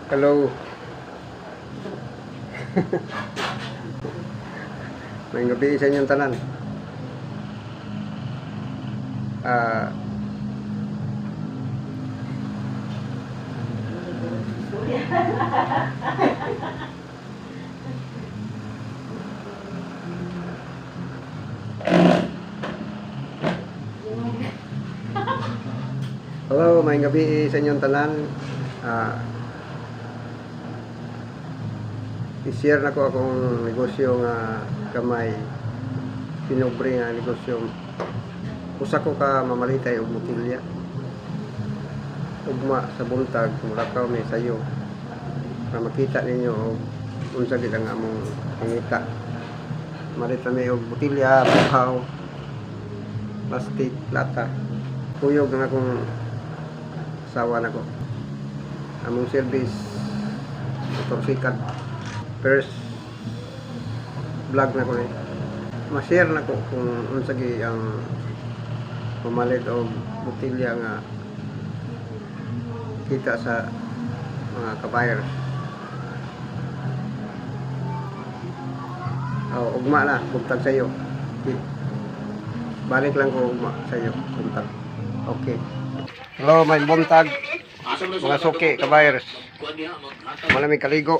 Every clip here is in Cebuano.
Hello. Maayong gabii sa inyong tanan. Hello, maayong gabii sa inyong tanan. I-share na ko akong negosyo nga gamay, pinobre nga negosyo. Usa ko ka mamalitay og botilya. Ugma sa buntag mulakaw mi sayo para makita ninyo og unsa gid ang among pangita. Malit mi og botilya, buhaw, plastic, lata. Kuyog ang akong asawa nako. Among service, motorsikad. First vlog na ko ni. Ma-share na ko kung unsa gi ang pamalit og botilya nga kita sa mga kabayers. Oh, ugma na, buntag sa iyo. Okay. Balik lang ko ugma sa iyo, buntag. Okay. Hello, may buntag mga suki, kabayers. Malamig kaligo.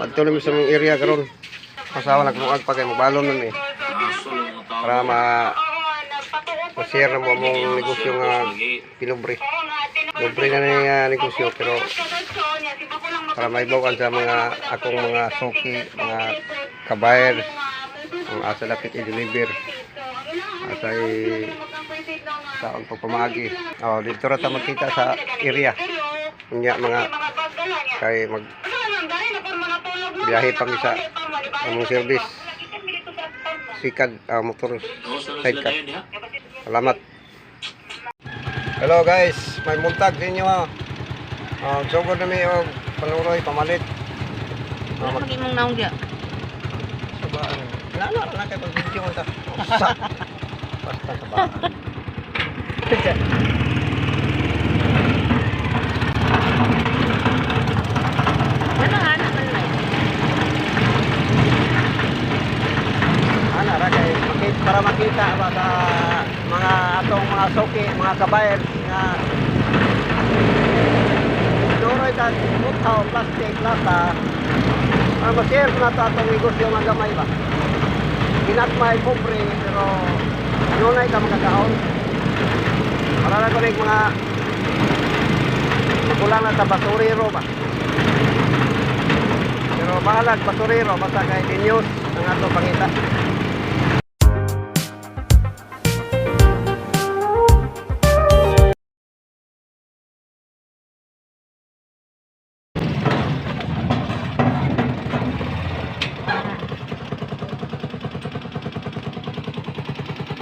Adto na mi sa mong area karon. Asawa nagmuag pa kay mobalon na mi. Para ma-share na mo among negosyo nga pinubre. Pobre na ni nga negosyo, pero para maibaw sa mga akong mga suki, mga kabayers, ang asa lapit i-deliver. Asa i taon pagpamagi. Oh, dito ra ta magkita sa area. Unya mga kay mag biyahe pa mi sa among service. Sikad motor sidecar. Salamat. Hello guys, may buntag sa inyo ah. Sugod na mi og panuroy pamalit. Wala pag imong naong diya. Sabaan. Wala na kay pag video ta. Sa. Basta sabaan. Ano nga naman na? Ana ra kay makita, para makita ba sa mga atong mga suki, mga kabayan nga Nuroy ta butaw, plastic, lata. Para ma-share na to atong negosyo nga gamay ba. Ginagmay, pobre, pero nunay ka makakaon. Para na ko mga kulang na sa basurero ba. Pero bahalag basurero basta kay di news ang atong pangita.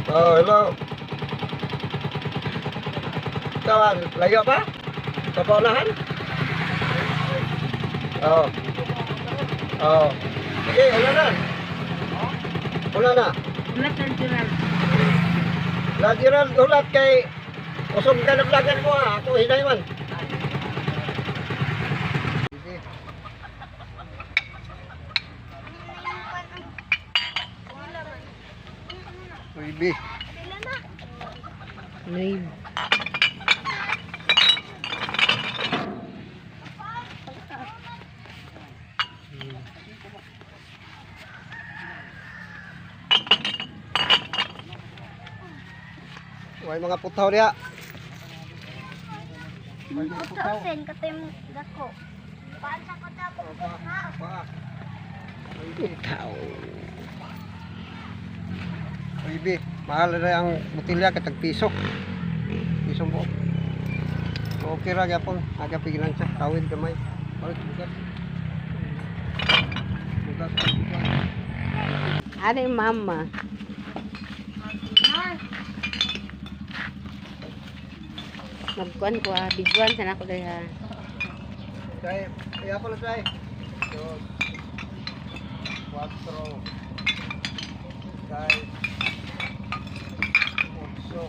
Oh, hello. Ikaw, layo pa? Sa paunahan? Oo. Oo. Sige, una na. Una na. Wala sir Gerald. La Gerald, ulat kay usog ka na vlogger mo ha. Ako hinay man. Sige. Uy, Nuib. Way mga putaw diha. Way mga putaw. Sen katay mo dako. Paan sa ko dako ha? Paa. Putaw. Uy, mahal na ang botilya kay tag piso. Pisong buo. Okay ra gyapon, aga pigilan siya, tawid gamay. Balik bugas. Bugas, bugas. Ano yung mama? Magkuan ko ha. Bidjuan sana ko dahil ha. Chay, kaya pala chay. Dos, cuatro, seis, ocho, 12.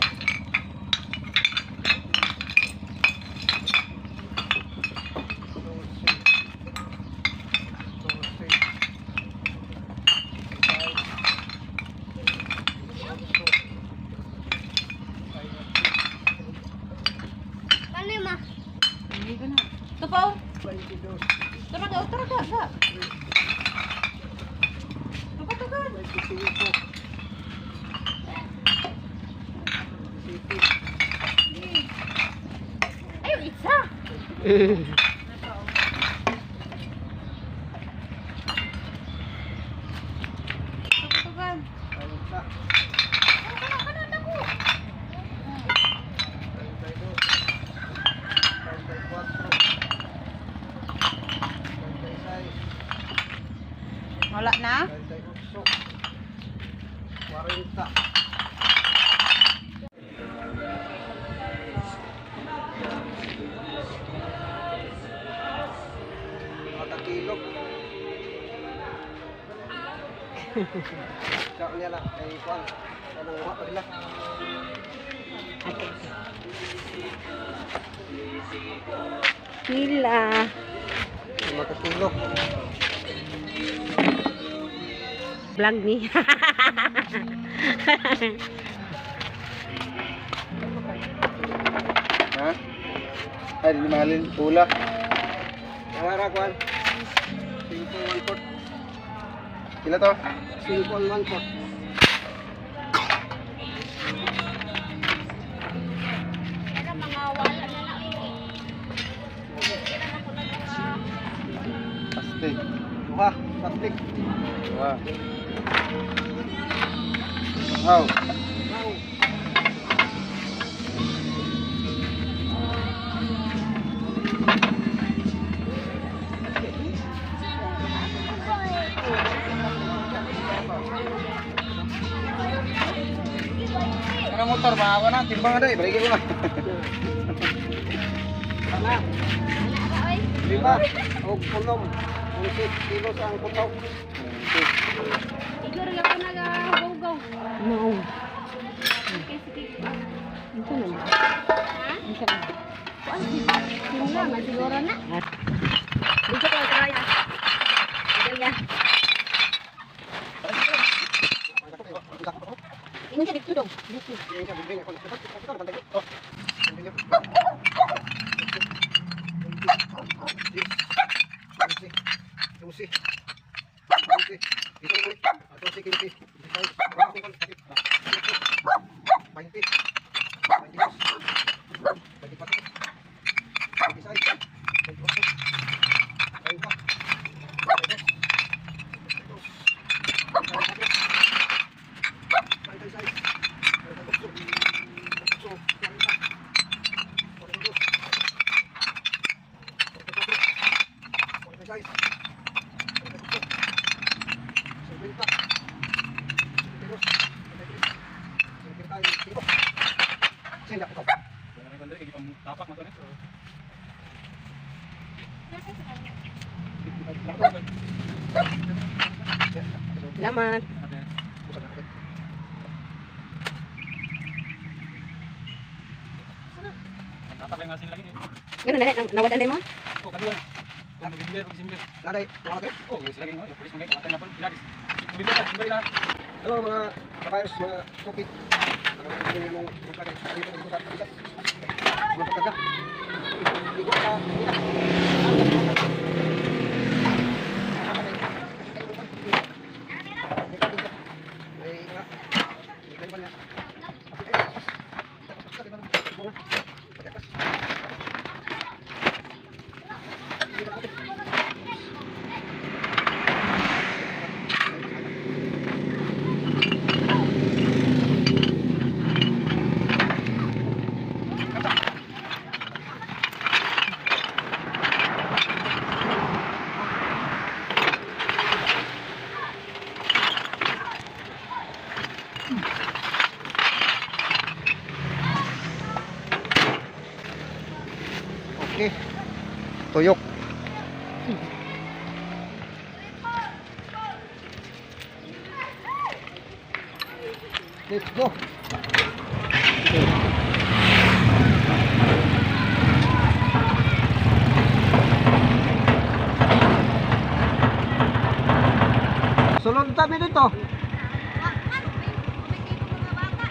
Hindi ko na. Ito pa oh. 22, Tara ka, tara ka. Ka. Tuka, tuka. 25, 7. Ayaw, isa. Tuka, tuka. 30, Kana, kana, dako. 32, 34, 36, Wala na? 38, 40. Makakilog. Sa niya lang, kay Juan. Kanang wa pa nila. Pila. Makakilog. Vlog ni. Ha? Ay, di mahalin. Pula. Nangara, Juan. 5 1 fourth. Kila to? 5 1 fourth. Pero mga wala na lang eh. Plastic. Duha, plastic. Duha. Wow. Wow. Ano motor, mga na, timbang na, balikin ko na. Ana. Lima, og pulong. 11 kilos ang putok. Igor lang ko nagahugaw. No. Sige, sige. Ito na. Ha? Ito na. Kuan, simula, man siguro na. Dito ko try ah. Dito ya. Ini siya dito dong. Salamat. Ganun na, nawala na mo? Hello mga kapayos, mga tukit. Ano yung mga dito sa bigas? Mga pagkaga. Ligo ka, kita. Okay. Tuyok. Let's go. Sulod kami dito.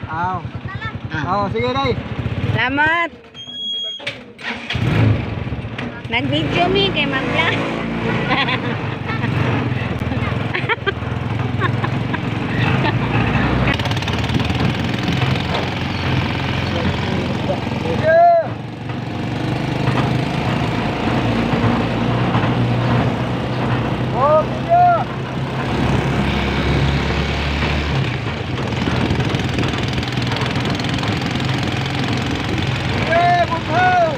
Aw. Aw, sige dai. Salamat. Nag-video mi kay Ma'am Bla. Yeah! Oh, yeah! Yeah, bughaw!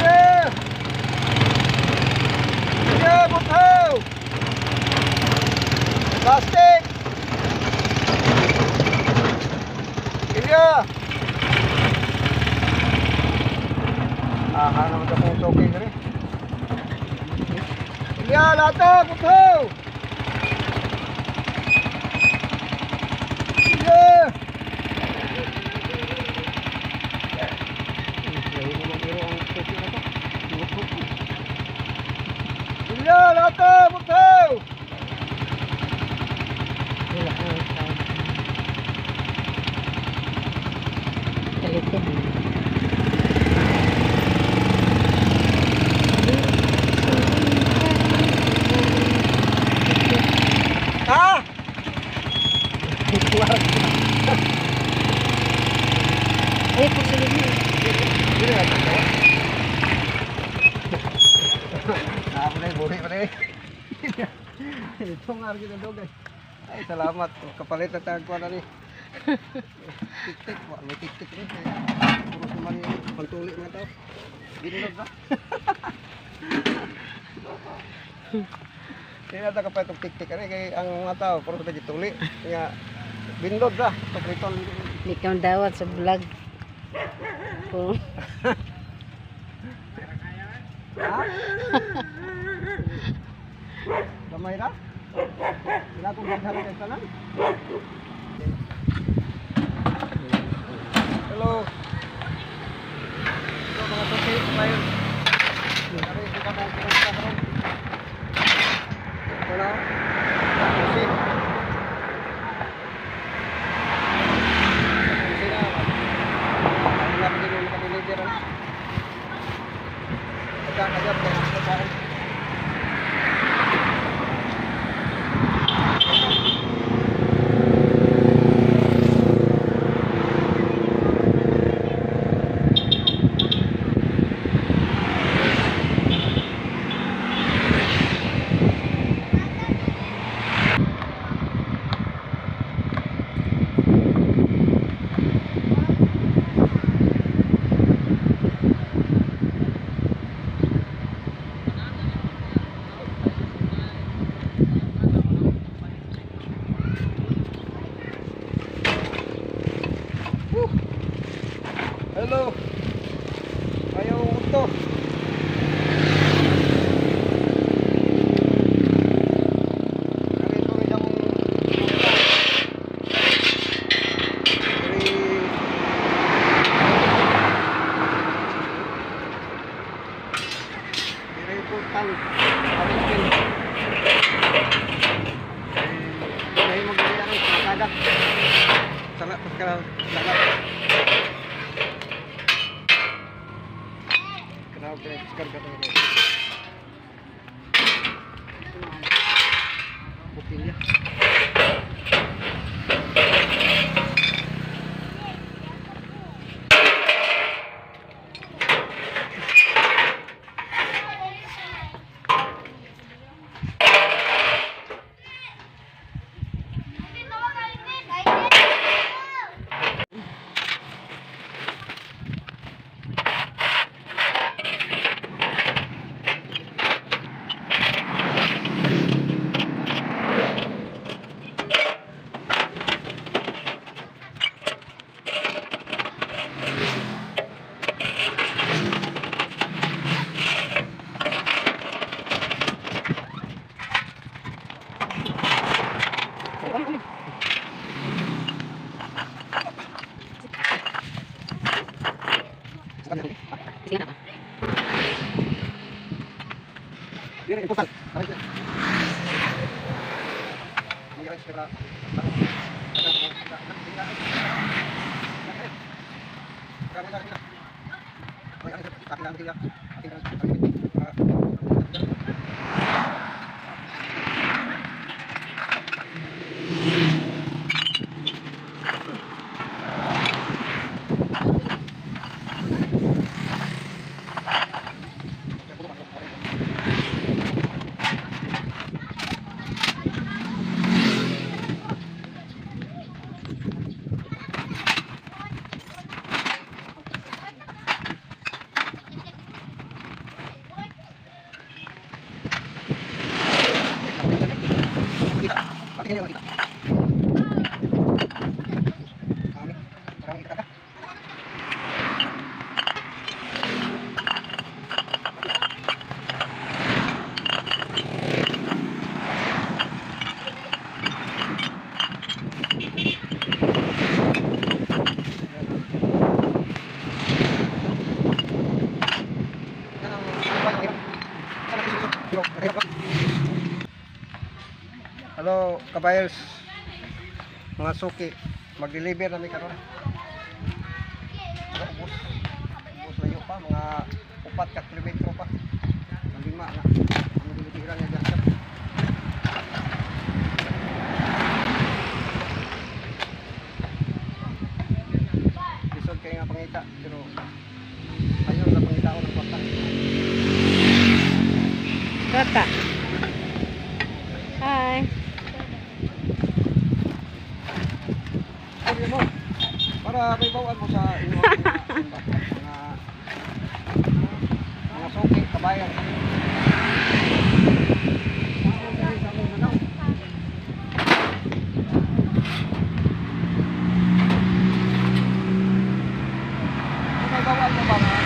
Yeah! Yeah, bughaw! Plastic! Ilya! Aha, naman akong token rin. Ilya, lata! Bughaw! Ilya! Ilya, lata! Bughaw! Wala ang tawag. Talikod. Ha? Ay, pusulod mo. Ako na, buhi pa na eh. Ito nga rin ang dogay. Ay, salamat. Kapalit na tagkuhan na ni. Tik-tik, wa may tik-tik rin. Puro naman yung pantuli mga tao. Binilog ba? Kaya nata kapalit og tik-tik ani kay ang mga tao puro sa gituli. Kaya binlod ra, papriton. Hindi ka dawat sa vlog. Kung Ha? Gamay ra? Wala akong daghan kay tanan. Hello. Hello mga suki, ngayon. Kari di ka mong pupunta karon. Hello. Suki. Suki na. Wala pa din yung makadeliver. Ano? Pagkakagap, kaya pagkain. Hello. Ayaw to. Narito rin akong Dire po tan. Arrange. Eh, mo gid ang kadak. Sala pagka sala. Kenapa kena sekarang kata kata. Buktinya. Hello, kabayers. Mga suki, mag-deliver na mi karon. Pero ubos. Ubos layo pa, mga 4 ka kilometro pa. 5 na. Ang deliveran niya dyan. Lisod kayo nga pangita, pero ayun na pangita ko ng kwarta. Kata. Hi. Sabi mo, para may bawaan mo sa inyong mga suki, kabayan. May bawaan mo ba mga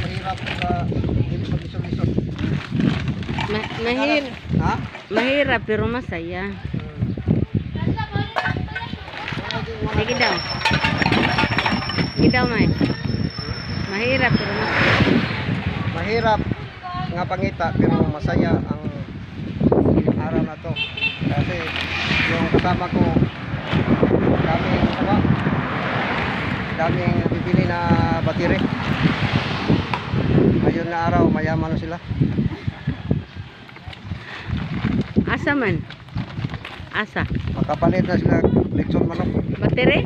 Mahirap sa dili pag-isol-isol. Mahir Ha? mahirap pero masaya. Sige daw. Sige daw, May. Mahirap pero masaya. Mahirap nga pangita pero masaya ang araw na to. Kasi yung kasama ko, daming sama, daming bibili na batiri. Ngayon na araw, mayaman na sila. Asa man? Asa? Makapalit na sila litson manok. Battery?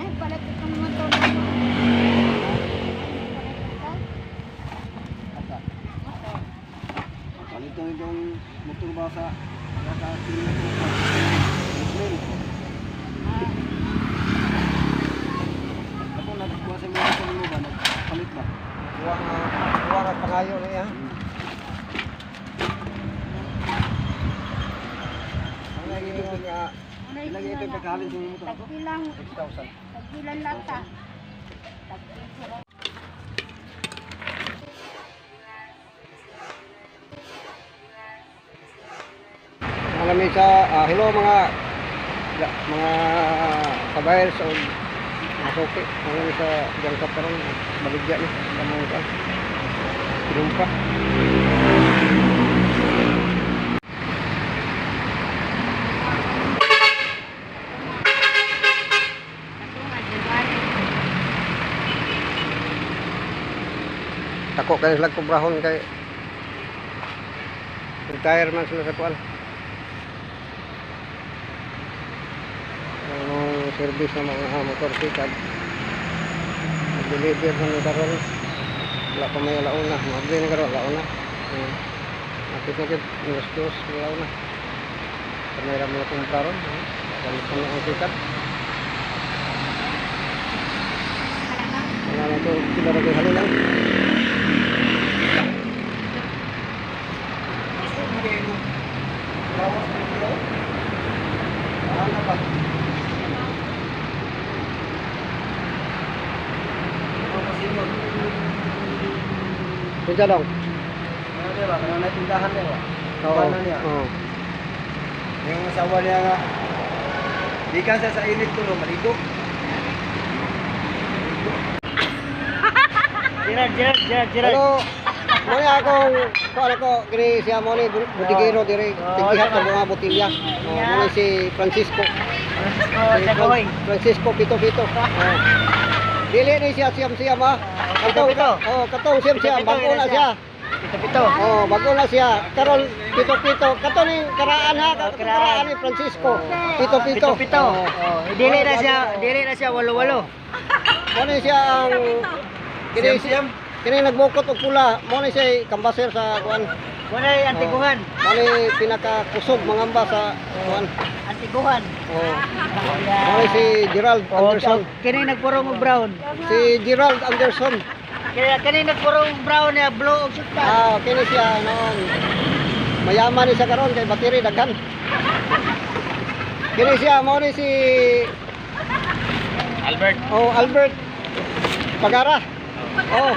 Ay, palit itong motor mo. Palit na itong motor ba sa sa Muslim. Ako nagkuha sa mga sa mo ba nagpalit ba? Kuha nga, kuha nga pangayo niya. Ang nangingon nga Ilang ito yung pagkahalin sa mga motor ako? Tagpilang, 6,000. tagpilang lata. Tagpilang. Mga lamesa, hello mga mga kabayers o mga suki. Mga lamesa, diyang kaparang baligya ni sa mga ka. Pinumpa. Dako kayo sila kubrahon kay retire man sila sa kuan. Ang service ng mga motor sikad. Deliver na ni karon. Wala pa may alauna. Maabli na karon alauna. Apit na gyud 2:00 alauna. Kamay ra mo na kumpra ron. Gamit na ang sikad. Wala na to, sila ra kay halin lang. Kinsa dong? Ano diba? Kanang natindahan niya ba? Oo. Ano niya? Oo. Yung asawa niya nga, di ka sa init ko no, maligo. Gerard, Gerard, Gerard, Gerard. Hello. Mo ni akong kuan ako kini siya mo ni butigero diri tigihat ng mga botilya. Oh, mo ni si Francisco. Francisco Si Francisco Pito Pito. Oh. Dili ni siya siyam siyam ha. Pito, Pito. Oh, katong siyam siyam Pito, Pito, bago na siya. Pito, pito. Oh, bago na siya. Karon Pito Pito. Kato ni karaan ha, katong karaan ni Francisco. Pito Pito. Pito, pito. Oh. Oh, dili na siya, dili na siya walo-walo. Mo ni siya ang kini Siyam, siyam. kini nagbukot og pula. Mo ni siya kambaser sa kuan. Wala antiguhan. Mo ni pinakakusog mangamba sa kuan. Antiguhan. Oh. Mo ni si Gerald Anderson. Kini nagpurong og brown. Si Gerald Anderson. Kini kini nagpurong brown niya blue og sukta. Ah, kini siya noon. Mayaman ni siya karon kay battery daghan. Kini siya mo ni si Albert. Oh, Albert Pagara. Oh.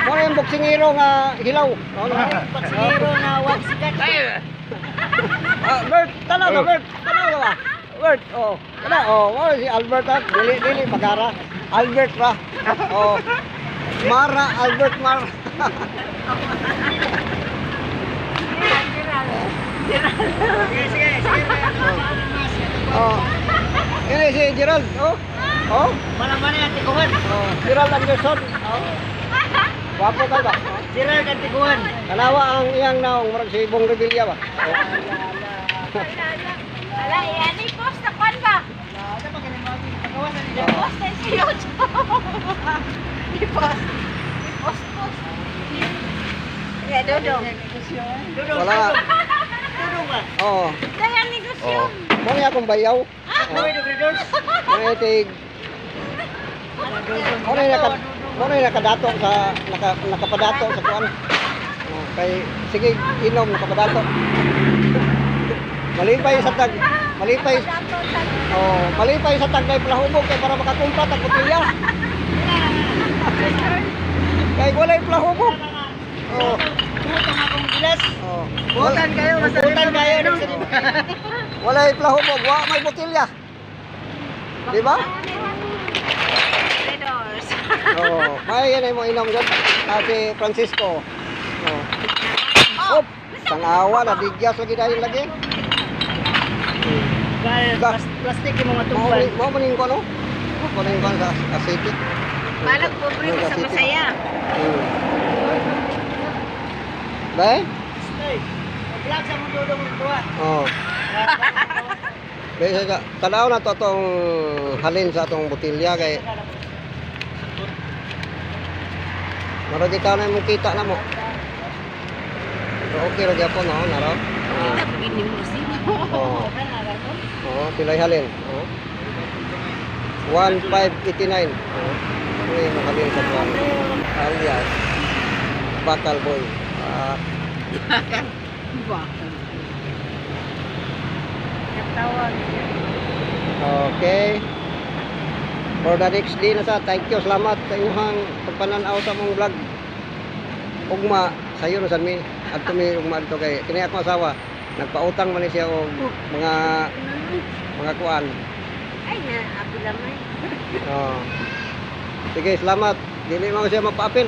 Mo ni ang boksingero nga hilaw. Oh, no. Pagsiro na wag sikat. Ah, Bert, tanaw na Bert, tanaw na ba? Bert, oh. Kana oh, mo si Albert ah, dili dili Pagara. Albert ra. Oh. Mara Albert Mara. Sige, sige, sige. Oh. Kini si Gerald, oh. Oh. Wala man ni antiguhan. Oh, Gerald Anderson. Oh. Wapo ka ba? Oh. Gerald antiguhan. Kanawa ang iyang naong murag si Bong Revilla ba? Oh. Ala, yan post na kwan ba? I-post na sa YouTube. I-post. I-post, post. Yeah, Dodong. Dudong. Wala. Dudong ba? Oh. Kaya negosyo. Mo ni akong bayaw. Hoy, Dugridors. Mo ni tig mo ni naka mo ni nakadato sa naka nakapadato sa kuan. Oh, kay sige inom nakapadato. Malipay sa tag malipay Dato sa oh, malipay sa tag kay plahubog kay para makakumpa tag botelya. Kay walay plahubog. Oh. Butang akong gilas. Oh. Butan kayo, basta Butan kayo. Walay plahubog, wa may botelya. Di ba? Doors. Oo. May yan ay mo inom dyan. Ah, si Francisco. Oo. Oh. Tangawa na digyas lagi dahil lagi. Plastic yung mga tumpal. Mao man yung ano? Mao man yung sa asiti. Balag pobre ko sa masaya. Bay? Ay, Vlog sa mong dudong ng tuwa. Oo. Bay sa tanaw na to atong halin sa atong botilya kay Murag ikaw na imong kita na mo. Pero okay ra gyapon no, naro. Kita pag ini mo siya. Oo. Oo, pilay halin. Oo. 1589. Oo. Ano yung halin sa buwan? Alias Bakal Boy. Ah, okay. For the next day na sa, thank you, salamat sa inyong pagpananaw sa mong vlog. Ugma, sayo na san mi. Adto mi ugma adto kay kini akong asawa. Nagpautang man ni siya og mga mga kuan. Ay na, ako lamay. Oh. Sige, salamat. Dili man ko siya mapaapil.